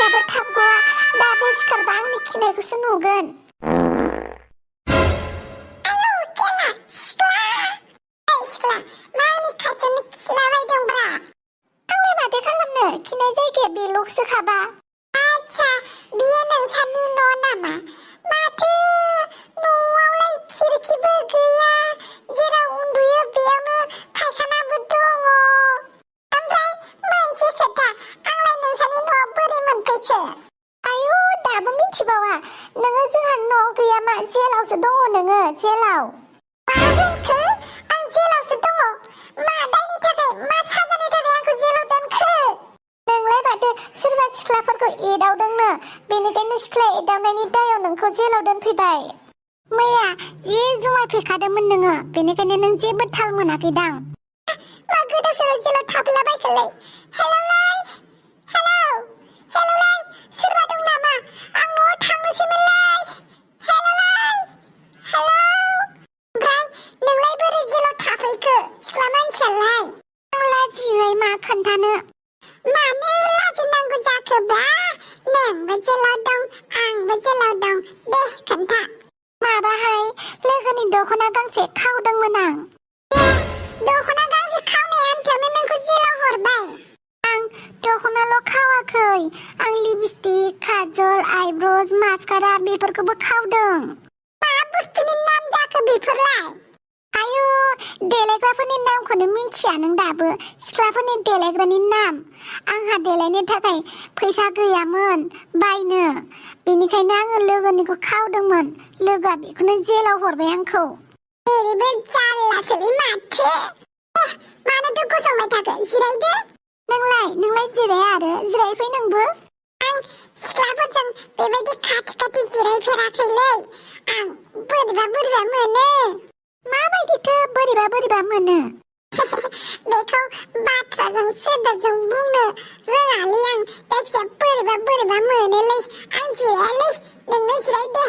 खिनायाबो थाब गवा दा बे सिखारबा आंनि खिनायखौसो नुगोन आयौ केला सिख्ला मा आंनि खाथियावनो खिलाबायदोंब्रा आंलाय माथो खालामनो खिनाय जायगाया बेल'सो खाबा आच्छा बियो नोंसानि न' नामा माथो न'आवलाय खिरखिबो गैया जेराव उन्दुयो बेयावनो फायखानाबो दङ ओमफ्राय मोनसे खोथा आंलाय नोंसानि न'आव बोरै मोनफैखो आयौ दाबो मिथिबावा नोङो जोंहा न'आव गैया मा जेलावसो दङ नोङो जेलाव मा बुंखो आं जेलावसो दङ मा दायनि थाखाय मा साजानि थाखाय आंखौ जेलाव दोनखो नोंलाय माथो सोरबा सिख्लाफोरखौ एदावदोंनो बेनिखायनो सिख्ला एदावनायनि दायाव नोंखौ जेलाव दोनफैबाय मैया जि जुमाय फेखादोंमोन नोङो बेनिखायनो नों जेबो थाल मोनाखैदां मा गोदाव सोराव जेलाव थाफैलाबायखोलै हेलौलाय सोरबा दं नामा आं न'आव थांनोसैमोनलाय हेलौलाय ओमफ्राय नोंलाय बोरै जेलाव थाफैखो सिख्ला मानसियालाय आं लाजियोहाय मा खोन्थानो मानो लाजिनांगौ जाखोबा नोंबो जेलाव दं आंबो जेलाव दं दे खोन्था माबाहाय लोगोनि दख'ना गांसे खावदोंमोन आं दख'ना गांसे खावनाय आन्थायावनो नोंखौ जेलाव हरबाय आं दख'नाल' खावाखै आं लिपस्टिक काजल आइब्र'ज मास्कारा बेफोरखौबो खावदों मा बुस्थुनि नाम जाखो बेफोरलाय आयु देलायग्राफोरनि नामखौनो मिन्थिया नों दाबो सिख्लाफोरनि देलायग्रानि नाम आंहा देलायनो थाखाय फैसा गैयामोन बायनो बेनिखायनो आङो लोगोनिखौ खावदोंमोन लोगोआ बेखौनो जेलाव हरबाय आंखौ ओरैबो जारलासोलै माथो मानोथो गसंबाय थाखो जिरायदो नोंलाय जिराया आरो जिरायफै नोंबो आं सिख्लाफोरजों बेबायदि खाथि जिरायफेराखैलै आं बोरैबा मोनो माबायदिथो बोरैबा मोनो बेखौ बाथ्राजों सोदोबजों बुंनो रोङालै आं जायखिजाया बोरैबा मोनोलै आं जिरायालै नोंनो जिराय दे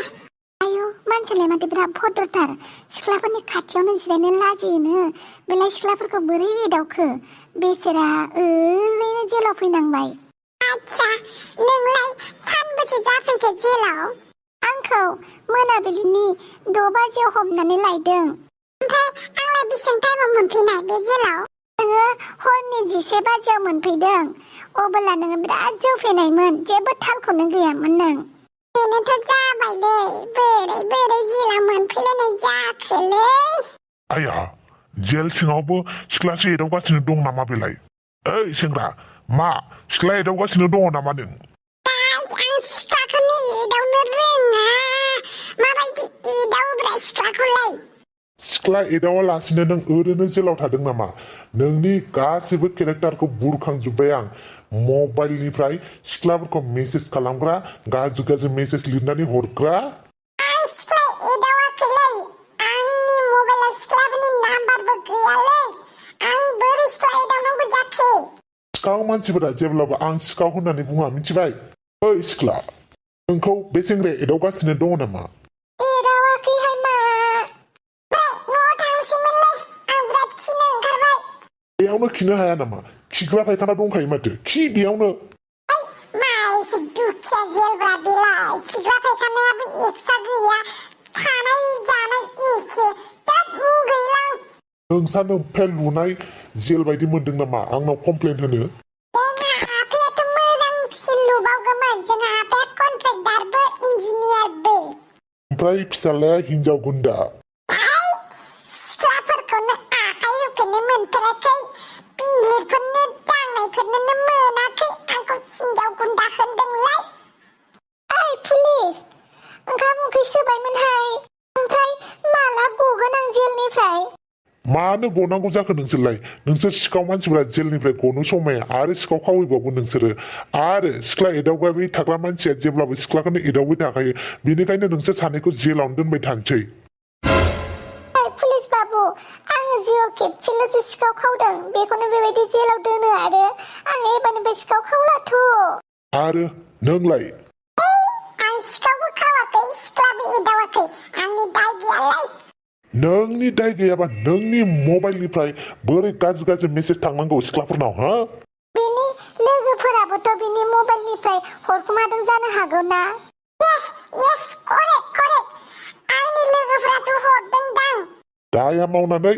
आयु मानसियालाय माथो बिराद भद्रथार सिख्लाफोरनि खाथियावनो जिरायनो लाजियोनो बेलाय सिख्लाफोरखौ बोरै एदावखो बेसेरा ओरैनो जेलाव फैनांबाय आच्छा नोंलाय सानबेसे जाफैखो जेलाव आंखौ मोनाबिलिनि 6 बाजियाव हमनानै लायदों ओमफ्राय आंलाय बेसेबां टाइमाव मोनफैनाय बे जेलाव नोङो हरनि 11 बाजियाव मोनफैदों अब्ला नोङो बिराद जौ फेनायमोन जेबो थालखौनो गैयामोन नों बेनोथ' जाबायलै बोरै जेलाव मोनफैलायनाय जाखोलै आया जेल सिङावबो सिख्लासो एदावगासिनो दं नामा बेलाय ओइ सेंग्रा मा सिख्ला एदावगासिनो दङ नामा नों आं सिख्लाखौनो एदावनो रोङा माबायदि एदावब्रा सिख्लाखौलाय सिख्ला एदावालासिनो नों ओरैनो जेलाव थादों नामा नोंनि गासिबो केरेक्टारखौ बुरखांजोब्बाय आं मबाइलनिफ्राय सिख्लाफोरखौ मेसेज खालामग्रा गाज्रि मेसेज लिरनानै हरग्रा आं सिख्ला एदावाखैलै आंनि मबाइलाव सिख्लाफोरनि नाम्बारबो गैयालै आं बोरै सिख्ला एदावनांगौ जाखो सिखाव मानसिफोरा जेब्लाबो आं सिखाव होननानै बुङा मिथिबाय ओइ सिख्ला नोंखौ बे सेंग्राया एदावगासिनो दङ नामा एदावाखैहाय मा न'आव थांसैमोनलै आं बिराद खिनो ओंखारबाय बेयावनो खिनो हाया नामा खिग्रा फायखाना दंखायो माथो खि बेयावनो मा एसे दुखिया जेलब्रा बेलाय खिग्रा फायखानायाबो एक्सट्रा गैया थानाय जानाय एखे बिराद मुगैलां नोंसानो फेल लुनाय जेल बायदि मोनदों नामा आंनाव कमप्लेन होनो जोंहा आफायाथ' मोजांसिन लुबावगौमोन जोंहा आफाया कन्ट्रेक्टारबो इन्जिनियारबो ओमफ्राय फिसालाया हिनजाव गुन्दा सिख्लाफोरखौनो आखाइ होफेरनो मोनफेराखै बिलिरफोरनो दांनायफोरनोनो मोनाखै आंखौ हिनजाव गुन्दा होनदोंलाय ओइ पुलिस ओंखाम ओंख्रि सोबायमोनहाय ओमफ्राय माला गगोन आं जेलनिफ्राय मानो गनांगौ जाखो नोंसोरलाय नोंसोर सिखाव मानसिफोरा जेलनिफ्राय गनो समाया आरो सिखाव खावैबावगोन नोंसोरो आरो सिख्ला एदावगाय थाग्रा मानसिया जेब्लाबो सिख्लाखौनो एदावबाय थाखायो बेनिखायनो नोंसोर सानैखौ जेलावनो दोनबाय थानोसै पुलिस बाबु आङो जिउ खेबसेल'सो सिखाव खावदों बेखौनो बेबायदि जेलाव दोनो आरो आं एबारनिफ्राय सिखाव खावलाथ' आरो नोंलाय आं सिखावबो खावाखै सिख्लाबो एदावाखै आंनि दाय गैयालाय नोंनि दाय गैयाबा नोंनि मबाइलनिफ्राय बोरै गाज्रि मेसेज थांनांगौ सिख्लाफोरनाव हा बिनि लोगोफोराबोथ' बिनि मबाइलनिफ्राय हरखुमादों जानो हागौ ना yes करेक्ट आंनि लोगोफोरासो हरदोंदां दाया मावनानै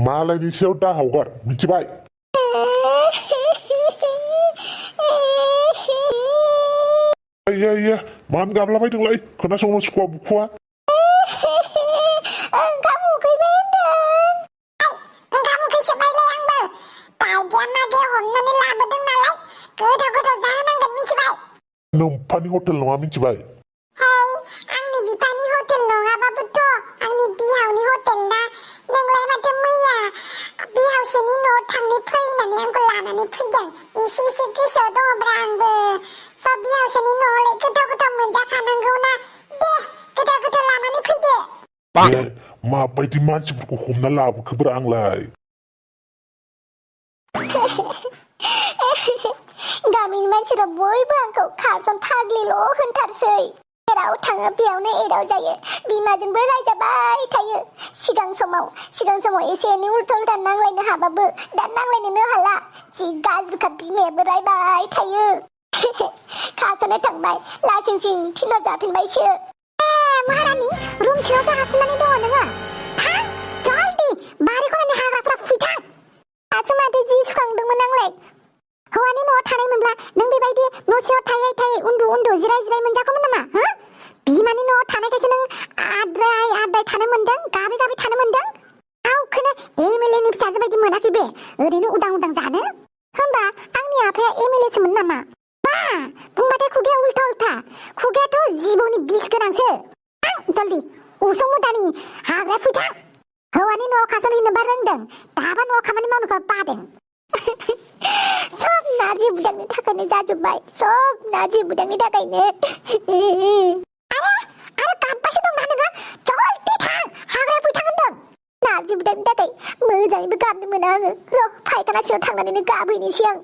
मालायनि सायाव दा हगार मिथिबाय मानो गाबलाबायदोंलाय खोनासंनो सुखुवा बुखुवा ओंखाम उखैबाय होनदों ओंखाम उखैसोबायलाय आंबो दायगाया मागे हमनानै लाबोदों नालाय गोथाव जाहोनांगोन मिथिबाय नोम्फानि हटेल नङा मिथिबाय आंनि बिफानि हटेल नङाबाबोथ' आंनि बिहावनि हटेल ना नोंलाय माथो मैया बिहावसेनि न'आव थांनो फै होननानै आंखौ लानानै फैदों एसे गोसोआव दङब्रा आंबो सब बिहावसेनि न'आवलाय गोथाव मोनजाखानांगौ ना दे गोथाव लानानै फैदो माबायदि मानसिफोरखौ हमना लाबोखोब्रा आंलाय गामिनि मानसिफोरा बयबो आंखौ खारसन फाग्लिल' होनथारसै जेराव थाङो बेयावनो एदाव जायो बिमाजोंबो रायजाबाय थायो सिगां समाव एसे एनै उल्था नांलायनो हाबाबो दा नांलायनोनो हाला जि गाज्रिखा बिमायाबो रायबाय थायो खारसनो थांबाय लासिंसिं थिनहर जाफिनबायसो महारानि रुम सिङाव हाबसोनानै दङ नोङो थां जल्दि बारि खनानि हाग्राफ्रा फुइथां दासो माथो जि सुखांदोंमोन आंलाय हौवानि न'आव थानायमोनब्ला नों बेबायदि न' सिङाव थायै उन्दु जिराय मोनजागौमोन नामा हो बिमानि न'आव थानायखायसो नों आद्राय थानो मोनदों गाबै थानो मोनदों गावखौनो एमएलए फिसाजो बायदि मोनाखै बे ओरैनो उदां जानो होमबा आंनि आफाया एमएलएसोमोन नामा बा बुंबाथाय खुगाया उल्था खुगायाथ' जिबौनि बिस गोनांसो जल्दि उसुं मुदानि हाग्राया फैथां हौवानि न'आव खासन हैनोबा रोंदों दाबा न'आव खामानि मावनोखौ बादों सब नारजि बुदांनि थाखायनो जाजोब्बाय सब नारजि बुदांनि थाखायनो आरो गाबबासो दं ना नोङो जल्दि थां हाग्राया फैथां होनदों नारजि बुदांनि थाखाय मोजाङैबो गाबनो मोना आङो र' फायखाना सिङाव थांनानैनो गाबहैनोसै आं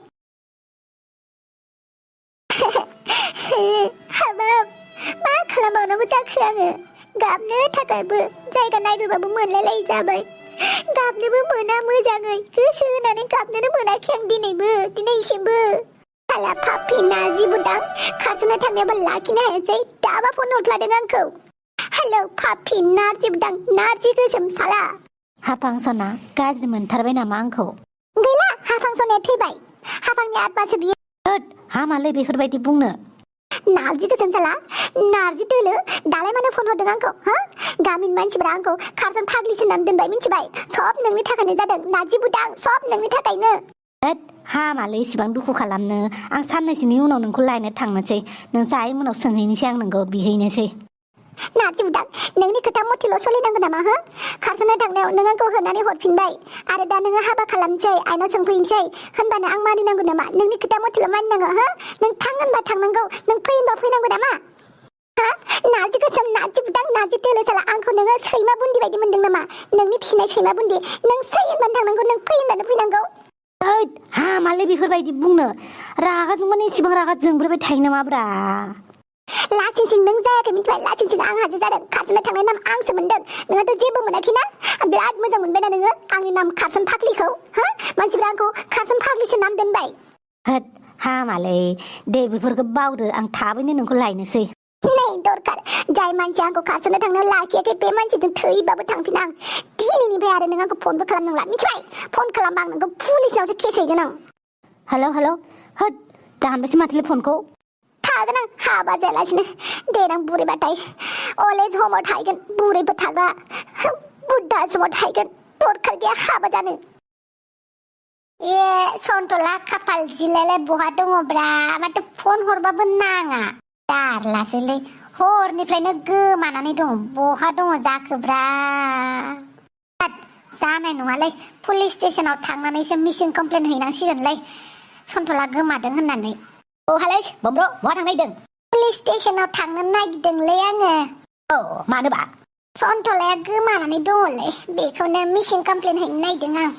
हाबाब मा खालामबावनांगौ जाखो आङो गाबनो थाखायबो जायगा नायग्रोबाबो मोनलायलायै जाबाय गाबनोबो मोना मोजाङै गोसो होनानै गाबनोनो मोनाखै आं दिनैसिमबो साला पापि नारजि बुदां खारस'नो थांनायाबो लाखिनो हायासै दाबा फन हरफ्लादों आंखौ हेलौ पापि नारजि बुदां नारजि गोसोम साला हाफांसना गाज्रि मोनथारबाय नामा आंखौ गैला हाफांसनाया थैबाय हाफांनि आत्मासो बियो हामालै बेफोरबायदि बुंनो नारजि गोसोम साला नारजि दोलो दालाय मानो फन हरदों आंखौ हो गामिनि मानसिफोरा आंखौ खारसन फाग्लिसो होननानै दोनबाय मिथिबाय सब नोंनि थाखायनो जादों नारजि बुदां सब नोंनि थाखायनो हामालै इसिबां दुखु खालामनो आं साननैसोनि उनाव नोंखौ लायनो थांनोसै नों जाय उनाव सोंहैनोसै आं नोंखौ बिहैनोसै नारजि बुदां नोंनि खोथा मथेल' सोलिनांगौ नामा हो खारस'नो थांनायाव नों आंखौ होनानै हरफिनबाय आरो दा नोङो हाबा खालामनोसै आइनाव सोंफैनोसै होनबानो आं मानिनांगौ नामा नोंनि खोथा मथेल' मानिनांगौ हो नों थां होनबा थांनांगौ नों फै होनबा फैनांगौ नामा हा नारजि गोसोम नारजि बुदां नारजि दोलो साला आंखौ नोङो सैमा बुन्दि बायदि मोनदों नामा नोंनि फिसिनाय सैमा बुन्दि नों सै होनबानो थांनांगौ नों फै होनबानो फैनांगौ हामालै बेफोरबायदि बुंनो रागाजों माने इसिबां रागा जोंब्रबाय थायो नामाब्रा लासिंसिं नों जायाखै मिथिबाय लासिंसिं आंहासो जादों खारस'नो थांनाय नाम आंसो मोनदों नोंहाथ' जेबो मोनाखैना बिराद मोजां मोनबायना नोङो आंनि नाम खारसन फाग्लिखौ हो मानसिफ्रा आंखौ खारसन फाग्लिसो नाम दोनबाय हामालै दे बेफोरखौ बावदो आं थाबैनो नोंखौ लायनोसै नै दरखार जाय मानसि आंखौ खारस'नो थांनायाव लाखियाखै बे मानसिजों थैबाबो थांफिन आं दिनैनिफ्राय आरो नों आंखौ फनबो खालामनांला मिथिबाय फन खालामबा आं नोंखौ पुलिसनावसो केस हैगोन आं हेलौ दानबायसो माथोलै फनखौ थागोन आं हाबा जायालासिनो देनां बुरैबाथाय अलेज हमाव थाहैगोन बुरैबो थाग्रा बुद्धा आश्रमाव थाहैगोन दरखार गैया हाबा जानो सन्टला खाफाल जिलायलाय बहा दङब्रा माथो फन हरबाबो नाङा जारलासोलै हरनिफ्रायनो गोमानानै दङ बहा दङ जाखोब्रा जानाय नङालै पुलिस स्टेसनाव थांनानैसो मिसिं कमप्लेन हैनांसिगोनलै सन्टला गोमादों होननानै हालै बमब्र बहा थांनायदों पुलिस स्टेसनाव थांनो नागिरदोंलै आङो मानोबा सन्टलाया गोमानानै दङलै बेखौनो मिसिं कमप्लेन हैनो नागिरदों आं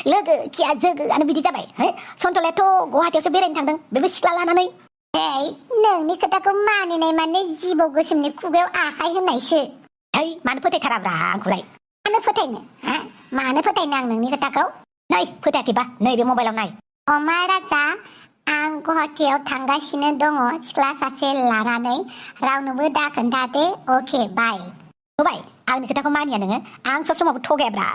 लोगो खिया जोगोआनो बिदि जाबाय सन्टलायाथ' गुवाहाटियावसो बेरायनो थांदों बेबो सिख्ला लानानै नोंनि खोथाखौ मानिनाय माने जिबौ गोसोमनि खुगायाव आखाइ होनायसो मानो फोथायथाराब्रा आंखौलाय मानो फोथायनो आं नोंनि खोथाखौ नै फोथायाखैबा नैबे मबाइलाव नाय अमा राजा आं गुवाहाटीयाव थांगासिनो दङ सिख्ला सासे लानानै रावनोबो दा खोन्थादे अके बाय नुबाय आंनि खोथाखौ मानिया नोङो आं सब समावबो थगायाब्रा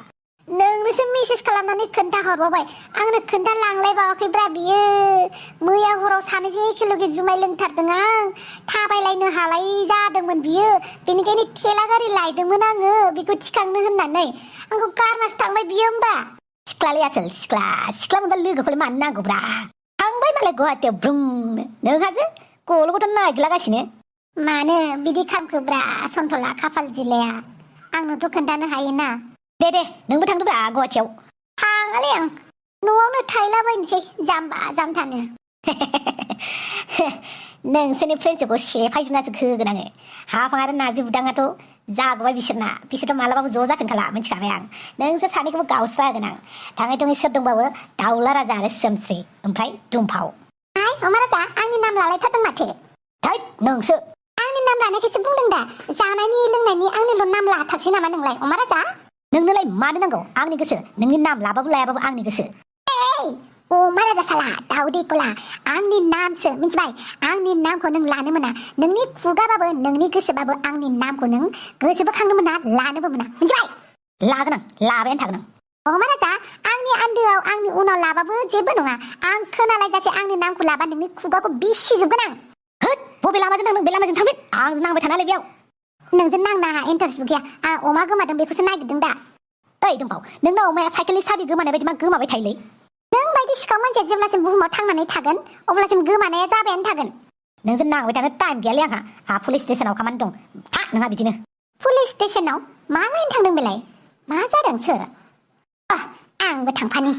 नोंनोसो मेसेज खालामनानै खोन्थाहरबावबाय आंनो खोन्थालांलायबावाखैब्रा बियो मैया हराव सानैजों एखेलगे जुमाय लोंथारदों आं थाबायलायनो हालाय जादोंमोन बियो बेनिखायनो थेला गारि लायदोंमोन आङो बेखौ थिखांनो होननानै आंखौ गारनासो थांबाय बियो होमबा सिख्लालै आसोल सिख्ला मोनबा लोगोखौलाय मानो नांगौब्रा थांबाय मालाय गुवाहाटीयाव ब्रुंनो नोंहासो गल'गथ' नागिरलागासिनो मानो बिदि खामखोब्रा सन्थला खाफाल जिलाया आंनोथ' खोन्थानो हायोना दे नोंबो थांदोब्रा गुवाहाटीयाव थाङालै आं न'आवनो थायलाबायनोसै जाम्बा जाम्थानो नोंसोरनि फ्रेन्डसिपखौ सेफायजोबनासो होगोन आङो हाफां आरो नार्जि बुदाङाथ' जागोबाय बिसोरथ' मालाबाबो ज' जाफिनखाला मिथिखाबाय आं नोंसोर सानैखौबो गावस्रा होगोन आं थाङै थुङै सोर दंबाबो दाउला राजा आरो सोमस्रि ओमफ्राय दुमफाव अमा राजा आंनि नाम लालायथारदों माथो थैद नोंसो आंनि नाम लानायखौसो बुंदों दा जानायनि लोंनायनि आंनिल' नाम लाथारसै नामा नोंलाय अमा राजा नोंनोलाय मानो नांगौ आंनि गोसो नोंनि नाम लाबाबो लायाबाबो आंनि गोसो अमा राजा साला दाउदै गला आंनि नामसो मिथिबाय आंनि नामखौ नों लानो मोना नोंनि खुगाबाबो नोंनि गोसोबाबो आंनि नामखौ नों गोसोबो खांनो मोना लानोबो मोना मिथिबाय लागोन आं लाबायानो थागोन आं अमा राजा आंनि आन्दोआव आंनि उनाव लाबाबो जेबो नङा आं खोनालायजासे आंनि नामखौ लाबा नोंनि खुगाखौ बिसिजोबगोन आं होद बबे लामाजों थांदों बे लामाजों थांफिन आंजों नांबाय थानालै बेयाव नोंजों नांनाङा इन्टारेस्टबो गैया आं अमा गोमादों बेखौसो नागिरदों दा ओइ दुमफाव नोंना अमाया साइकेलनि साबि गोमानाय बायदि मा गोमाबाय थायोलै नों बायदि सिखाव मानसिया जेब्लासिम बुहुमाव थांनानै थागोन अब्लासिम गोमानाया जाबायानो थागोन नोंजों नांबाय थानो टाइम गैयालै आंहा पुलिस स्टेसनाव खामानि दं था नोंहा बिदिनो पुलिस स्टेसनाव मा लायनो थांदों बेलाय मा जादों सोर आंबो थांफानि